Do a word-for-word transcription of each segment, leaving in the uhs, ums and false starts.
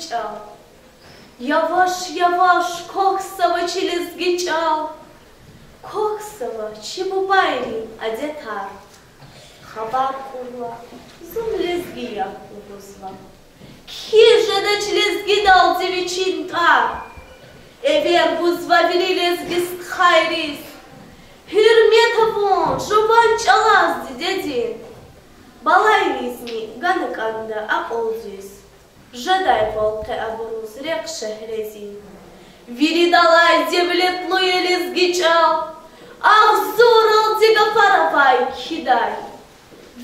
чӀал. Яваш-яваш квахьзава чи лезги чӀал. Квахьзава чи бубайрин адетар. Хабар кьурла, зун лезги я лугьузва. Кхьиз жедач лезгидалди вичин тӀвар. Эвер гузва вири лезги стхайриз. Гьуьрмет авун жуван чӀалаз дидедин. Балайризни гана кӀанда акьул дуьз. Жедайвал къе абуруз рехъ шегьрезин. Виридалай девлетлу я лезги чӀал. Агъзуралди гафар авай кхьидай.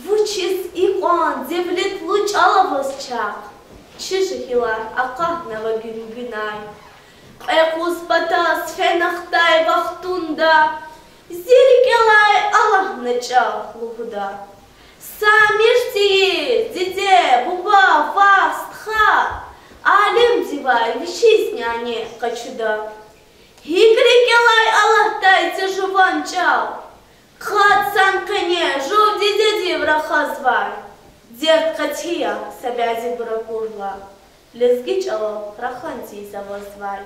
Вучиз икьван девлетлу чӀал аваз чахъ? Чи жегьилар акъатнава гуьнгуьнай. Кьве къуз патаз фена хтай вахтунда, зи рикӀелай алатна чӀал лугьуда. Са мир тийиз, диде, буба, вах, стха, алемдивай вичиз няни къачуда. ГьикӀ рикӀелай алатдай це жуван чӀал? Къад сан къене жув дидедив рахазвай. Дерт къати я са бязибур акурла, лезги чӀалал рахан тийиз авазвай.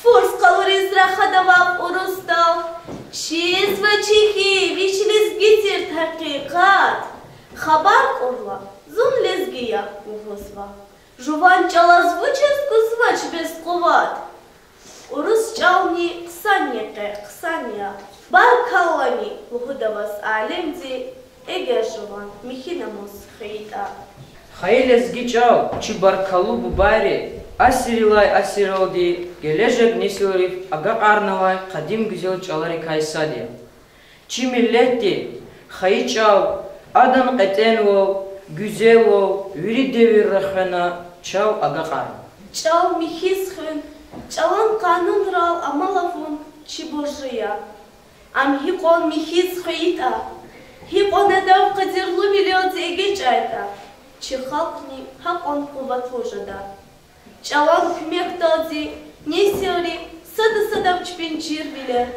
Фурс къалуриз рахада вав урусдал, чизва чи хьи вич лезги тир гьакъикъат. Хабар кьурла, зун лезги я лугьузва. Жуван чӀалаз вучиз гузвач бес къуват? Урус чӀални хъсан я къе, хъсан я. Баркаллани лугьуда ваз алемди, эгер жуван михьи намус хвейитӀа. Хайи лезги чӀал, чи баркаллу бубайри асиррилай асирралди гележег несилрив агакьарнавай къадим гуьзел чӀаларикай сад я. Чи миллетди хайи чӀал, адан кьетӀенвал, гуьзелвал вири девирра хвена чал агакьарна. ЧӀал михьиз хуьн, чӀалан къанунрал амал авун чи буржи я. Ам гьикьван михьиз хвейитӀа, гьикьван адав къадирлувилелди эгечӀайтӀа, чи халкьни гьакьван къуватлу жеда. ЧӀалан куьмекдалди несилри сада-садав чпин чирвилер,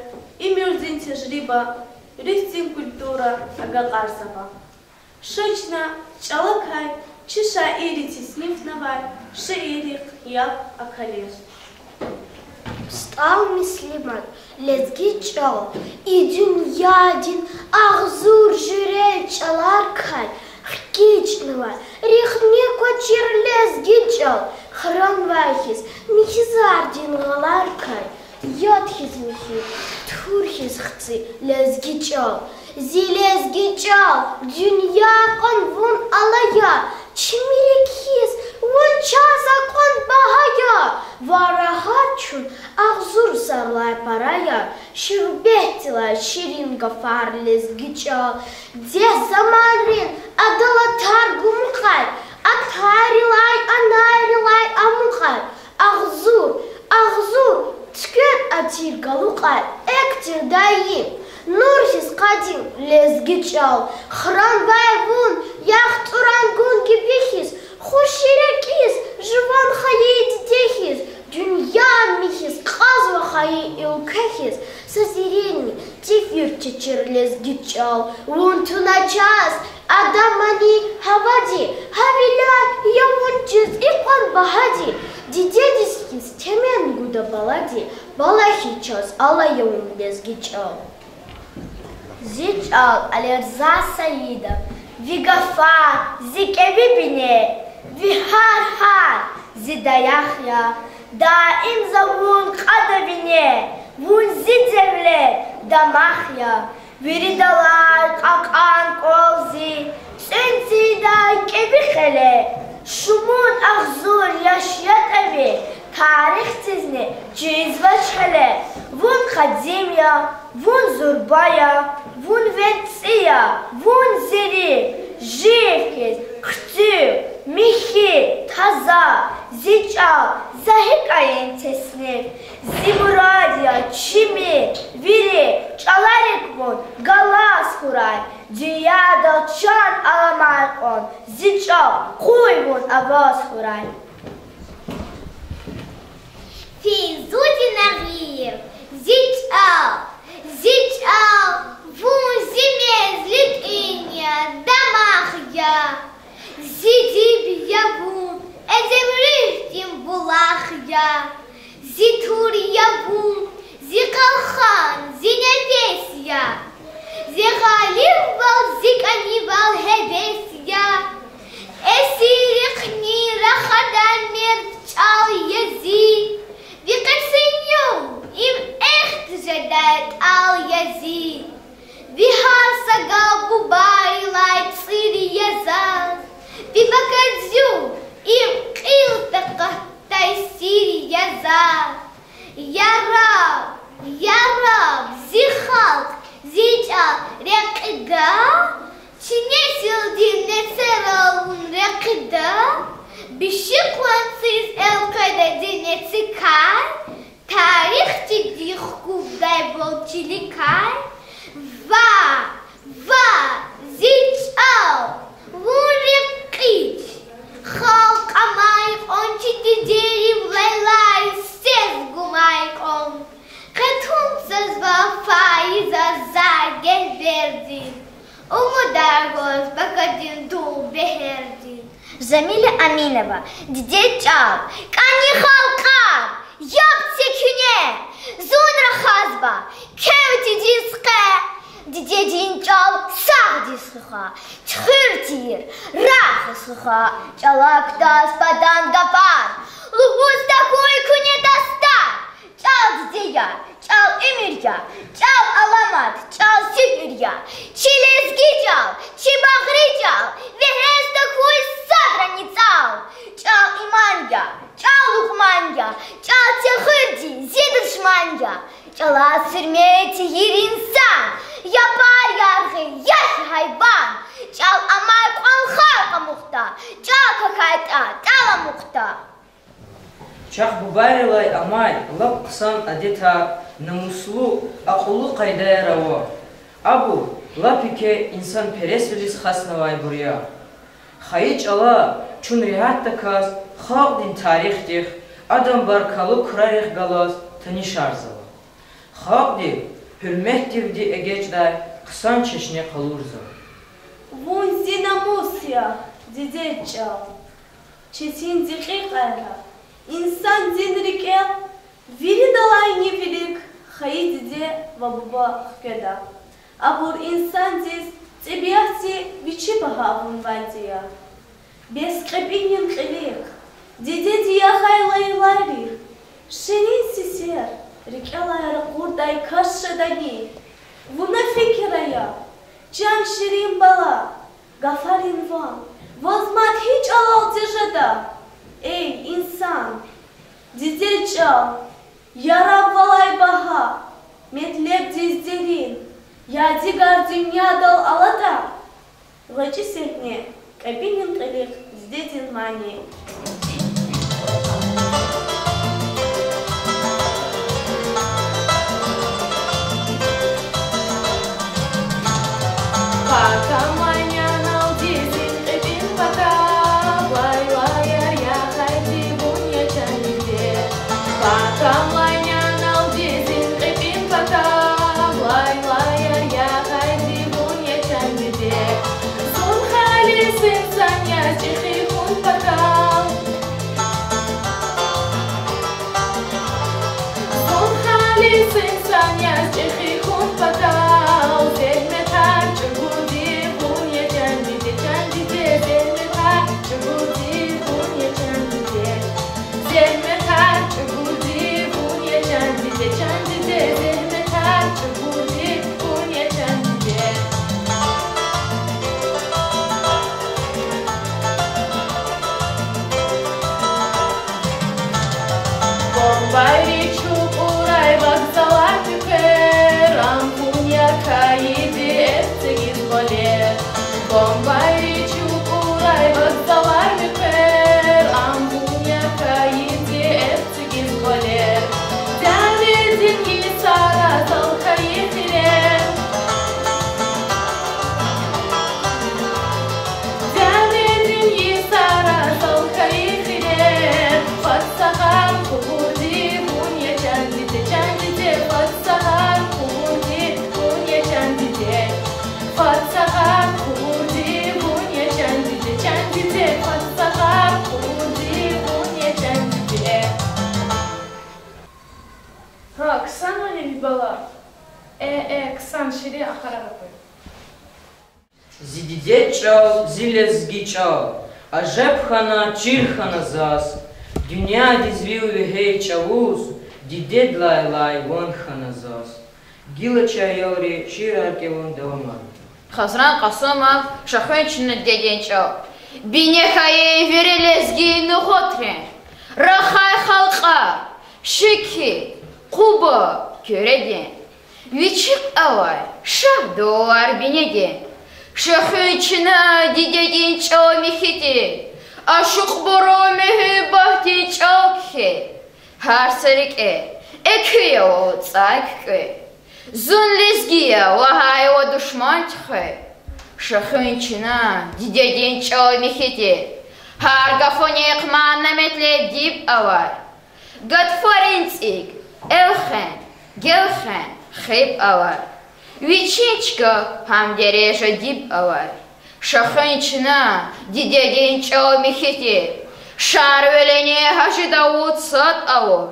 уьмуьрдин тежриба, руьгьдин культура агакьарзава. Ша чна чӀалакай чи шаирри теснифнавай шииррихъ яб акалир. СтӀал Муслимат. Лезги чӀал. И дуьньядин агъзур жуьре чӀаларикай хкичнавай, рехне квачир лезги чӀал, хранвай хьиз михьзардин гъаларикай, яд хьиз михьи, тур хьиз хци лезги чӀал. Зи лезги чӀал, дуьнья кьван вун алай я, чи мирик хьиз вун чаз акьван багьа я. Варагьар чун агъзур сарлай пара я, ширбетдилай ширин гафар лезги чӀал. Дегь заманрин адалатар гумукьай, атайрилай, анайрилай амукьай, агъзур, агъзур цуьквед атир галукьай, экв тир даим, нур хьиз къадим лезги чӀал. Хранвай вун яхцӀуран гун гиби хьиз, хуш рикӀиз жуван хайи диде хьиз, дуьнья михьиз кьазва хайи уьлкве хьиз, са зеррени тефир чечир лезги чӀал. Вун туна чаз адамани гьавади, гьавиляй я вун чиз икьван багьади, дидедиз хьиз темен гуда балади, бала хьиз чаз алай я вун лезги чӀал. Зи чӀал. Алирза Саидов. Ви гафар зи кӀеви бине, ви гьар гьарф зи даях я. Даим за вун кьада вине, вун зи девлет, дамах я. Виридалай кьакьан кӀвал зи, цӀуьн цӀийидай кӀеви хиле, шумуд агъзур яш ятӀа ви, тарихдизни чизвач гьеле. Вун къадим я, вун зурба я, вун венцӀи я, вун зи рикӀ, жив хьиз хъуьтуьл, михьи, таза, зи чӀал, за гьикӀ ийин тесниф. Зи мурад я чими вири чӀаларик вун галаз хьурай, дуьньядал чан аламай кьван зи чӀал къуй вун аваз хьурай. Фейзудин Агъиев. Зи чӀал. Зи чӀал, вун зи мезли тӀуьн я, дамах я. Зи диб я вун, Эдем руьгьдин Я за, яраб, яраб, зи халкь, зи чӀал рекьида, чи несилдин несерал вун рекьида, биши къванциз элкъведа зи нецикай, тарих чиди хкуддайвал чиликай. Ва, ва, зи чӀал, вун рекьида, халкь амай кьван чи дидейрив лайлай сес гумай кьван. Къе тум заз вафайи заз за гелбердин, умудар гваз пакадин тул бегьердин. Замиля Аминова. Диде чӀал. КӀани халкьар, яб це куьне, зун рахазва квел дидедиз къе. Дидедин чӀал сагъдиз хуьх, туьхуьр тийир рагъ хуьх, чӀалак кутаз падан гафар лугьуз тахьуй куьне дастар. ЧӀал диде я, чӀал уьмуьр я, чӀал аламат, чӀал суьгьуьр я. Чи лезги чӀал, чи багъри чӀал, вегьез тахьуй садрани цӀал. ЧӀал иман я, чӀал лукьман я, чӀал техуьрди зи душман я. ЧӀалаз гьуьрмет ийир инсан, япар яргъи, я хьи гьайван. ЧӀал амай кьван халкь амукьда, чӀал квахьайтӀа, тӀал амукьда. Чахъ бубайрилай амай лап хъсан адетар, намуслу, акьуллу къайдаяр ава. Абур лап еке инсанпересвилиз хаснавайбур я. Хайи чӀала чун регьятдаказ халкьдин тарихдихъ, адан баркаллу крарихъ галаз танишарзава. Халкьдив гьуьрметдивди эгечӀдай хъсан чешне къалурзава. Вун зи намус я, диде чӀал. Четин декьикьайра инсандин рикӀел виридалайни вилик хайи диде ва буба хкведа. Абур инсандиз тӀебиатди вичи багьа авунвайди я. Бес кьепӀинин кьилихъ, дидеди ягъай лайлайрихъ ширин сесер рикӀелай ракъурдай кас жедани? Вуна фикир ая, чан ширин бала, гафарин ван ваз мад гьи чӀалалди жеда? Эй, инсан, диде чӀал, яраб валай багьа, метлебдиз дерин, ядигар дуьньядал алатӀа. ГъвечӀи сегьне, кьепӀинин кьилихъ дидедин мани. Пакамай нянал дизин кьепӀин пакав, лайлаяр ягъайди вун я, чан диде. Пакамай нянал дизин кьепӀин пакав, лайлаяр ягъайди вун я, чан диде. Зун халис инсан яз чӀехи хьун патал. Зун халис инсан яз чӀехи хьун патал, зегьметар чӀугурди вун я, чан диде, чан диде, зегьметар чӀугурди вун я, чан диде. Зегьметар чӀугурди вун я, чан диде, чан диде, зегьметар чӀугурди вун я, чан диде. Бомбайри чукӀурай вокзалар, муькъвер, ам вун я кайиди эцигиз гъвалер. Бомбайри чукӀурай вокзалар, муькъвер, ам вун я кайиди эцигиз гъвалер. Дяведин йисара зал хьайи хирер. Дяведин йисара зал хьайи хирер. Пад сагъар къугъурди вун я, чан диде, чан диде, пад сагъар къугъурди вун я, чан диде. Пад сагъар къугъурди вун я, чан диде, чан диде, пад сагъар къугъурди вун я, чан диде. Гьа, ксанвани ви бала? Э, э, ксан, ширин ахварар акур. Зи диде чӀал, зи лезги чӀал, ажеб хьана, чир хьана заз. Дуьньядиз вил вегьей чӀавуз дидедлай лай ван хьана заз. Гила чи аялри шиирар кӀелун давамарда. Хазран Къасумов. Шехьун чна дидедин чӀал. Бине хьайи вири лезги нугъутрин, Рахай халкьар, Шики, Къуба, Куьредин, вичихъ авай шагь дувулар бинедин, шехуьн чна дидедин чӀал михьи тир, ашукьбурун муьгьуьббатдин чӀал кхьей. Гьар са рикӀе экуь я вал цӀай куькӀвей. Зун лезги я лагьайла душман туьхвей. Шехуьн чна дидедин чӀал михьи тир, гьар гафунихъ мана, метлеб, диб авай. Гатфарин цӀиг элхен, гелхен, хеб авай. Вичин чка гьам дережа диб авай. Шехуьн чна дидедин чӀал михьи тир, Шарвилини Гьажи Давуд сад авур,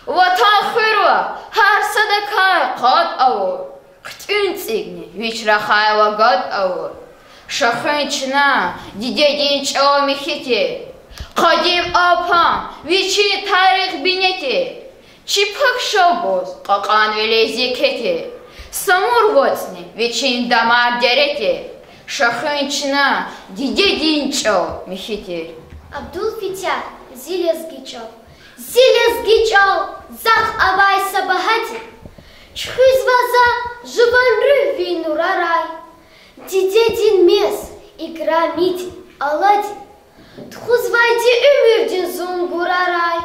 Ватан хуьрва гьар садакай къад авур, хъуьтӀуьн цӀигни вич рахайла гад авур. Шехуьн чна дидедин чӀал михьи тир, къадим Алпан вичин тарих бине тир, чи пак Шалбуз кьакьанвилиз еке тир, Самур вацӀни вичин дамар дере тир. Шехуьн чна дидедин чӀал михьи тир. Абдулфетягь. Зи лезги чӀал. Зи лезги чӀал, захъ авай са багьа тир, чуьхуьзва за жуван руьгь ви нурарай. Дидедин мез, играмиди, алади, тухузвайди уьмуьрдин зунгурарай.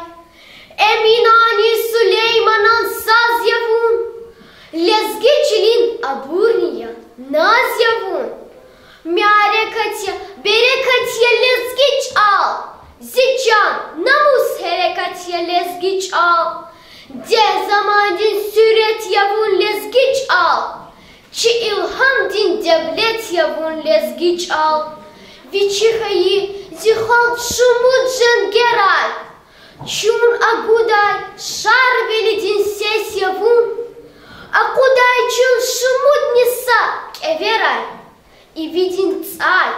Эминанни Сулейманан саз я вун, лезги чилин абурни я, наз я вун. Мярекат я, берекат я лезги чӀал, зи чан, намус, гьерекат я лезги чӀал. Дегь-замандин суьрет я вун, лезги чӀал, чи илгьамдин девлет я вун, лезги чӀал. Вичи хьайи зи халкь шумуд женгерай чун агудай Шарвилидин сес я вун, акъудай чун шумудни са кӀеверай. Ивидин цӀай,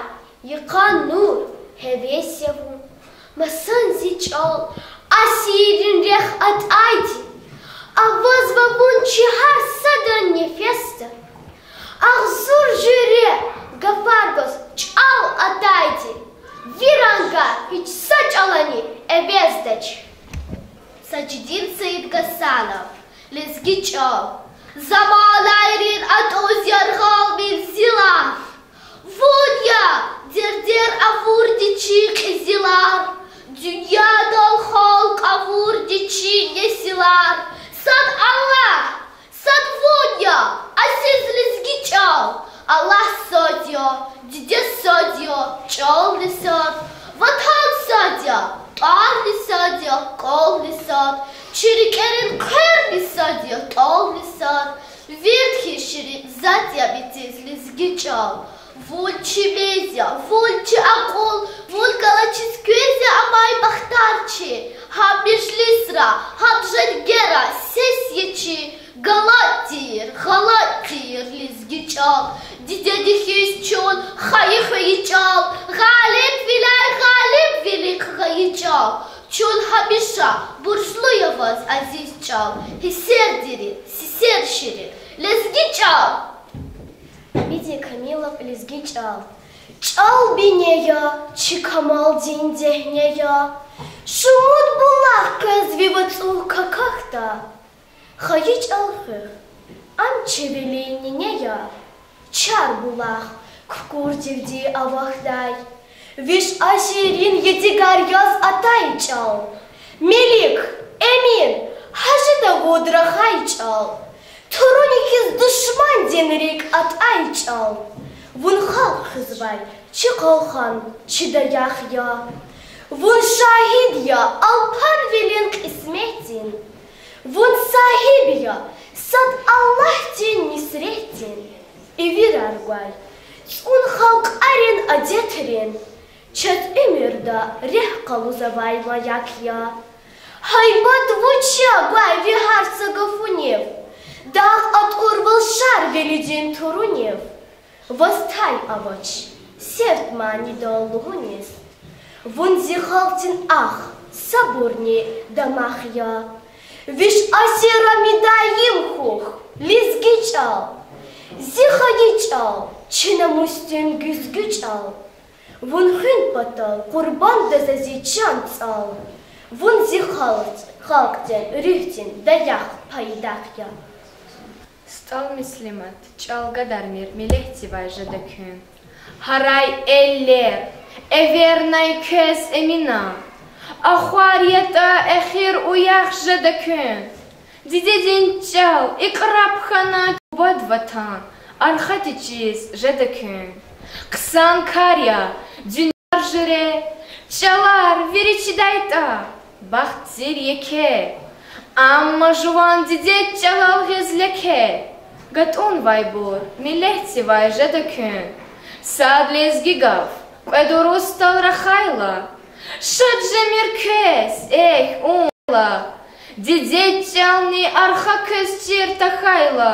йикъан нур, гьевес я вун. Масан зи чӀал, асиррин рехъ атӀайди, авазва вун чи гьар садан нефесда. Агъзур жуьре гафар гваз чӀал атайди, ви рангар гьич са чӀалани эвездач. Сажидин Саидгьасанов. Лезги чӀал. Заманайрин атӀуз яргъал мин зи лагь. Вун я дердер авурди чи кьезилар, дуьньядал халкь авурди чи несилар. Сад Аллагь, сад вун я, азиз лезги чӀал. Аллагь сад я, диде сад я, чӀални сад, Ватан сад я, тӀварни сад я, кӀвални сад, чи рикӀерин хъверни сад я, тӀални сад. Вирт хьиз ширин затӀ я ми тир, лезги чӀал. Вун чи мез я, вун чи акьул, вун галачиз квез я амай бахтар чи. Гьам межлисра, гьам женгера сес я чи, галат тийир, гъалат тийир лезги чӀал. Дидеди хьиз чун хайи хвейи чӀал, гъалибвиляй гъалибвилихъ гайи чӀал. Чун гьамиша буржлу я ваз, азиз чӀал, гьиссердин сесер ширин лезги чӀал. Гьамиди Камилов. Лезги чӀал. ЧӀал бине я, чи камалдин дегьне я, шумуд булах къвез ви вацӀух какахьда. Хайи чӀал хуьх, ам чи вилин нине я, чар булах кукӀурдивди авахьдай. Виш асиррин ядигар яз атай чӀал, Мелик, Эмин, Гьажи Давуд рахай чӀал, туруни хьиз душмандин рикӀ атӀай чӀал. Вун халкь хуьзвай чи къалхан, чи даях я. Вун шагьид я Алпанвилин кьисметдин. Вун сагьиб я сад Аллагьдин нисретдин. Ивирар гвай цӀун халкьарин адетрин, чаз уьмуьрда рехъ къалурзавай маяк я. Гьайбат вуч я гвай ви гьар са гафунив, дагъ атӀурвал Шарвилидин турунив? Ваз тай авач севд манидал лугьуниз. Вун зи халкьдин ах, сабурни дамах я. Виш асирра мидаим хьухь, лезги чӀал, зи хайи чӀал, чи намусдин гуьзгуь чӀал. Вун хуьн патал къурбанда за зи чан-цӀал. Вун зи халкь-, халкьдин, руьгьдин даях, пайдах я. СтӀал Муслимат. ЧӀал гадармир, миллетдивай жеда куьн. Гьарай эллер, эвернай квез Эмина. Ахвар ятӀа эхир уях жеда куьн. Дидедин чӀал икьраб хьана, бубад ватан архадиз жеда куьн. Хъсан кар я дуьньяда жуьре, чӀалар вири чидайтӀа, бахт тир еке. Амма жуван дидед чӀалал гъиз леке, гатӀунвайбур миллетдивай жеда куьн. Сад лезги гаф кьвед урусдал рахайла, шад жемир квез, эхь, унла. Дидед чӀални арха квез чир тахьайла,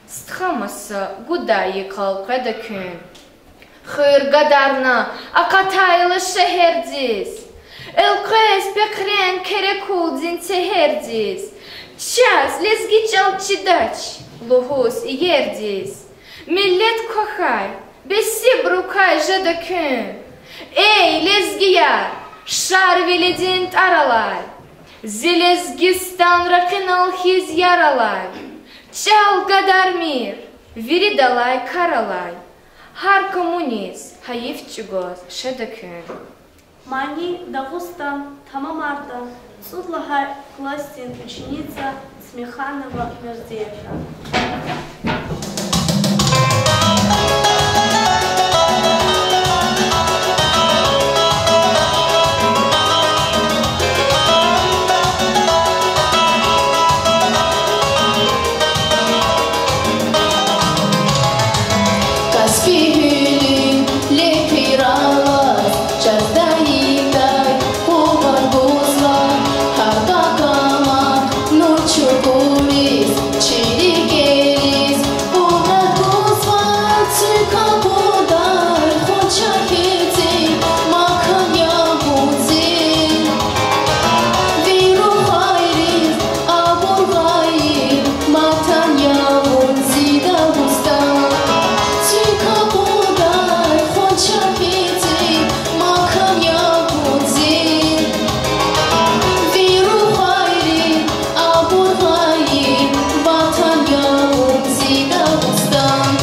стха маса гудай йикъал къведа куьн. Хуьр гадарна акъатайла шегьердиз, элкъвез пехрен Керекулдин тегьердиз, чаз лезги чӀал чидач лугьуз иердиз. Миллет квахьай, бесибурукай жеда куьн. Эй, лезгияр, Шарвилидин тӀвар алай, зи Лезгистан ракъинал хьиз яр алай. ЧӀал гадармир, виридалай кар алай, гьар камуниз гьайиф чӀугваз шеда куьн. Мани Дагъустан тамамарда цӀуд лагьай классдин ученица Смеханова Мерзиятан. Каспи гьуьлуьн лепир алаз, чаз дайидай къуват гузва, гьар такӀама нур чугуриз, чи рикӀериз къуват гузва, цуьк акъудай хунча хьиз макан я вун зи. Ви рухвайриз абур гайи ватан я вун зи, Дагъустан. Цуьк акъудай хунча хьиз макан я вун зи. Ви рухвайриз абур гайи ватан я вун зи, Дагъустан.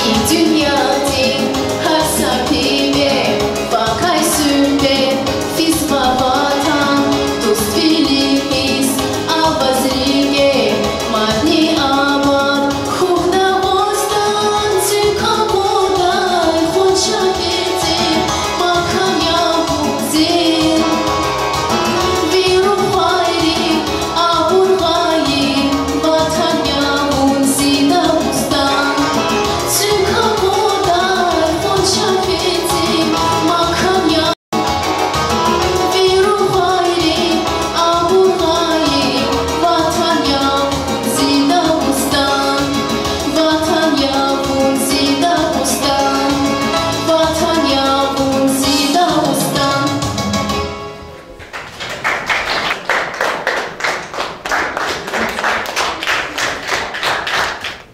И дуьньядин гьар са пипӀе вакай суьгьбет физва ватан, дуствилик хьиз аваз рикӀе, мадни абад хьухь, Дагъустан. Цуьк акъудай хунча хьиз макан я вун зи. Ви рухвайриз абур гайи ватан я вун зи, Дагъустан. Цуьк акъудай хунча хьиз макан я, ви рухвайриз абур гайи ватан я вун зи, Дагъустан. Ватан я вун зи, Дагъустан. Ватан я вун зи, Дагъустан.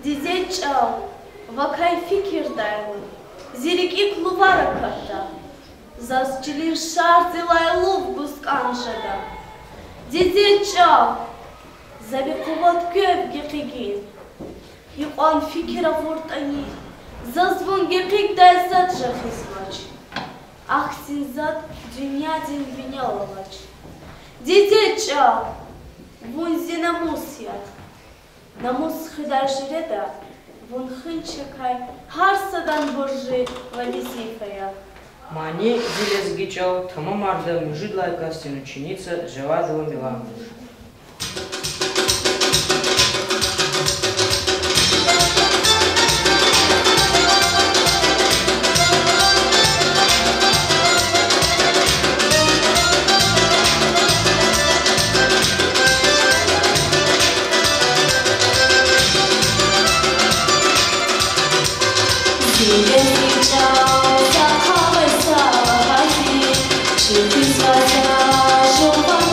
Дидед чӀал, вакай фикирдайла, зи рикӀик лувар акатда. Заз чилин шарзилай лув гуз кӀан жеда. Дидед чӀал, за ви къуват квев гекъигин. Гьикьван фикир авуртӀани, заз вун гекъигдай затӀ жагъизвач. Ахьтин затӀ дуьньядин винел авач. Дидед чӀал, вун зи намус я. Намус хуьдай жуьреда вун хуьн чакай гьар садан буржи ва везифа я. Мани Зи лезги чӀал тамамарда муьжуьд лагьай классдин ученица Жавадова Милана. Зи лезги чӀал сакъавай са гьазир, чи хуьзвай са жуван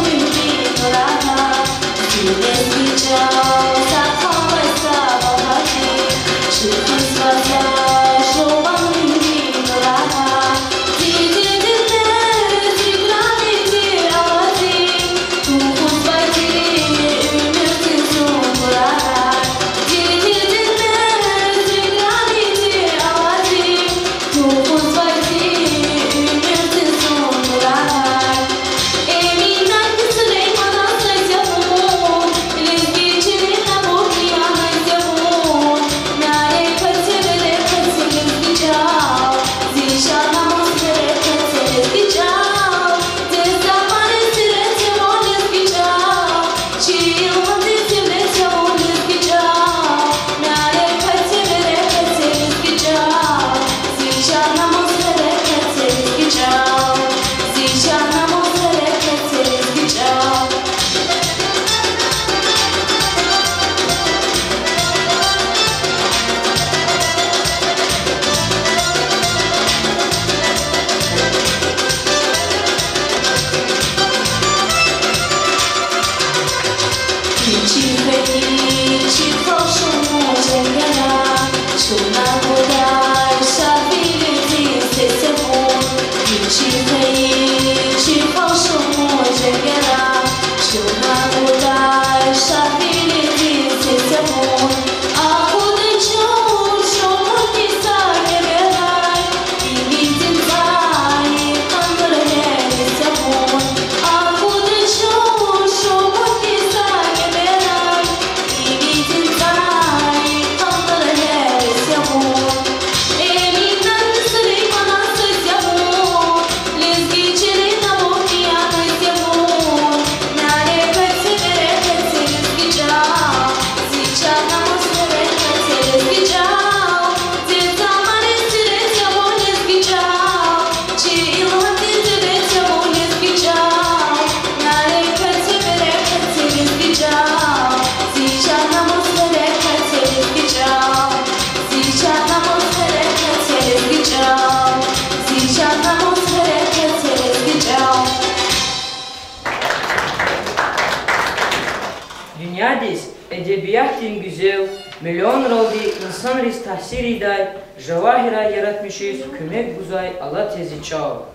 Дуьньядиз эдебиятдин гуьзел, миллионралди инсанриз таъсир ийидай жавагьирар яратмишиз куьмек гузвай алат я зи чӀал.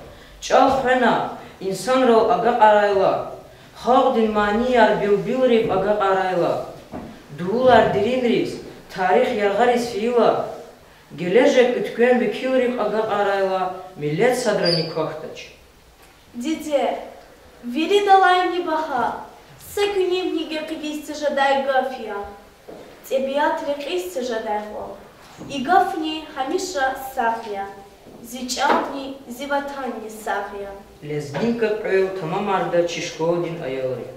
ЧӀал хвена, инсанрал агакьарайла, халкьдин манияр билбилрив агакьарайла, дувулар деринриз, тарих яргъариз фейила, гележег уьтквен векилрив агакьарайла, миллет садрани квахьдач. Диде, виридалайни багьа, са куьнивни гекъигиз тежедай гаф я. ТӀебиат рекьиз тежедай кьван. И гафни гьамиша сагъ я. Зи чӀални, зи ватанни сагъ я. Лезгинка кьвел тамамарда чи школадин аялри.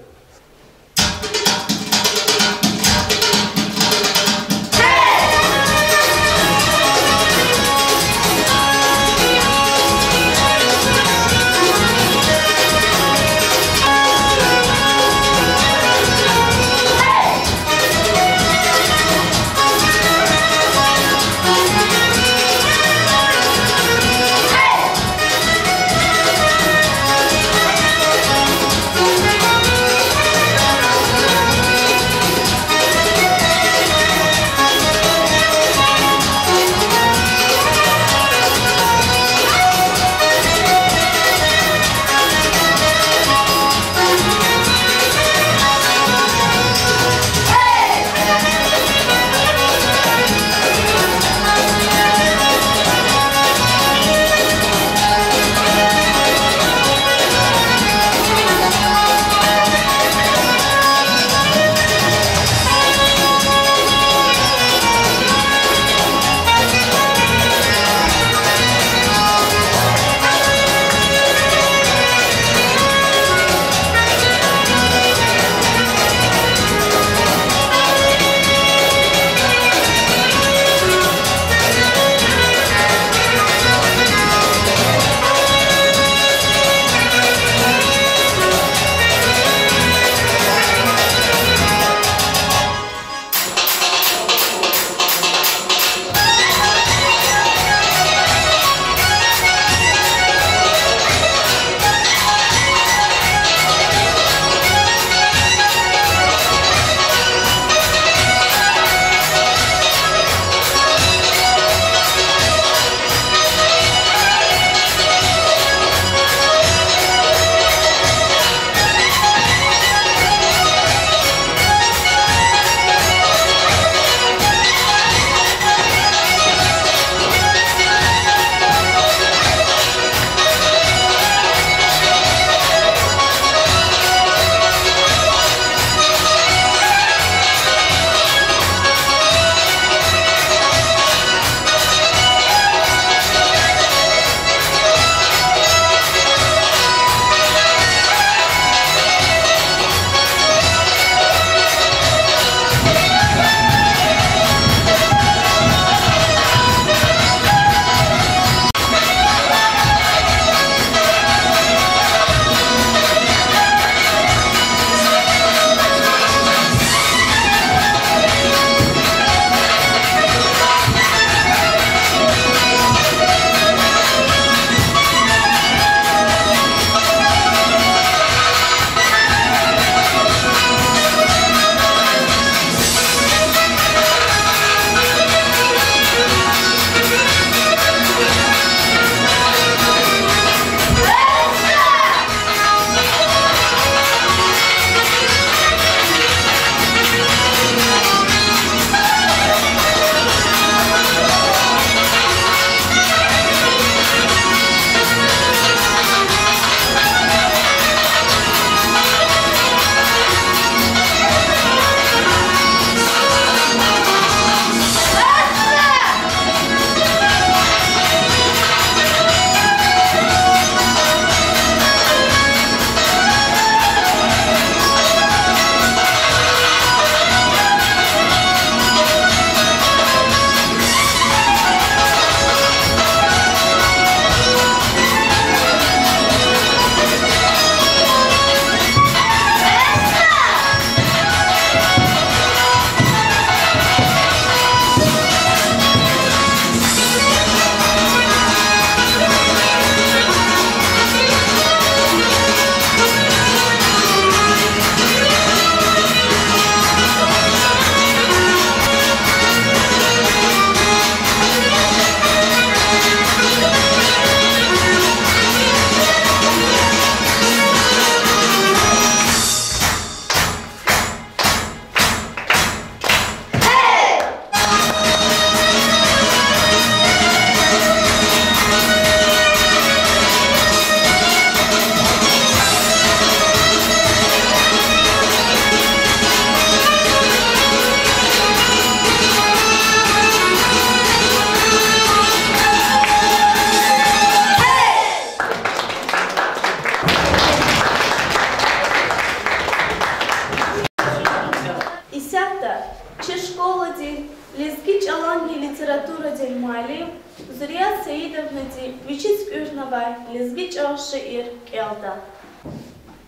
Зурия Саидовнади вичи туькӀуьрнавай Лезги чӀал шиир кӀелда.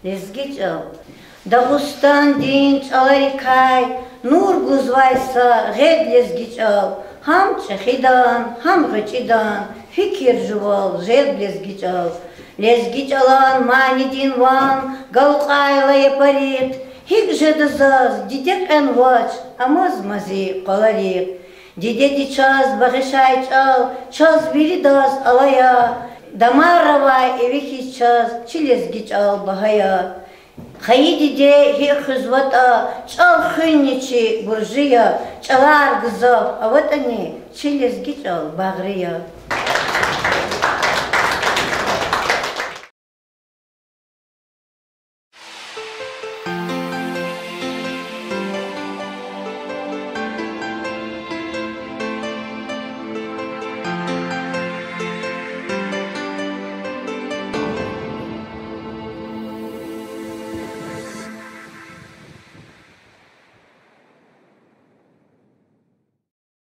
Лезги чӀал. Дагъустандин чӀаларикай нур гузвай са гъед лезги чӀал, гьам чӀехидан, гьам гъвечӀидан фикир жувал жед лезги чӀал. Лезги чӀалан манидин ван галкӀайла япарихъ, гьикӀ жеда заз диде кьенвач, амазма зи къваларихъ. Дидеди чаз багъишай чӀал чаз виридаз алай я, дамарра авай иви хьиз чаз чи лезги чӀал багьа я. Хайи диде гьикӀ хуьзватӀа, чӀал хуьнни чи буржи я, чӀалар гзаф аватӀани, чи лезги чӀал багъри я.